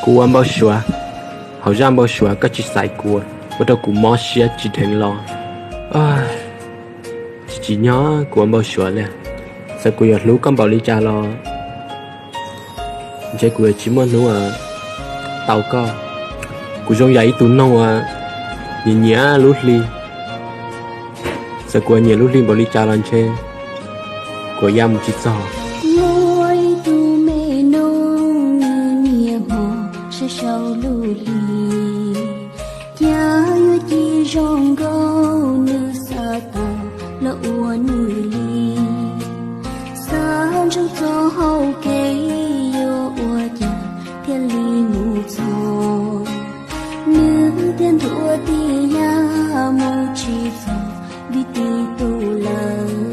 Kuv ua npau suav, hauv zaj npau suav koj tsis xaiv kuv, ua rau kuv mob siab tsis dheev los. Tsis tsim nyog kuv ua npau suav li. Txawm kuv yuav hlub koj npaum li cas los ntshe kuv yuav tsis muaj hnub uas tau koj. Kuv zoo yam ib tug noog uas nyiam nyiam lub hli. Txawm kuv nyiam lub hli npaum li cas los ntshe kuv ya mus tsis txog. Muaj ib tug me noog nws niaj hmo saib saum lub hli, cas yuav ci zoo nkauj nws xav tau los ua nws li. Xav ntsoov txoj hau kev yuav ua cas thiaj li mus txog, nws thiaj ntuav tis yam mus tsis txog vim tis tu lawm.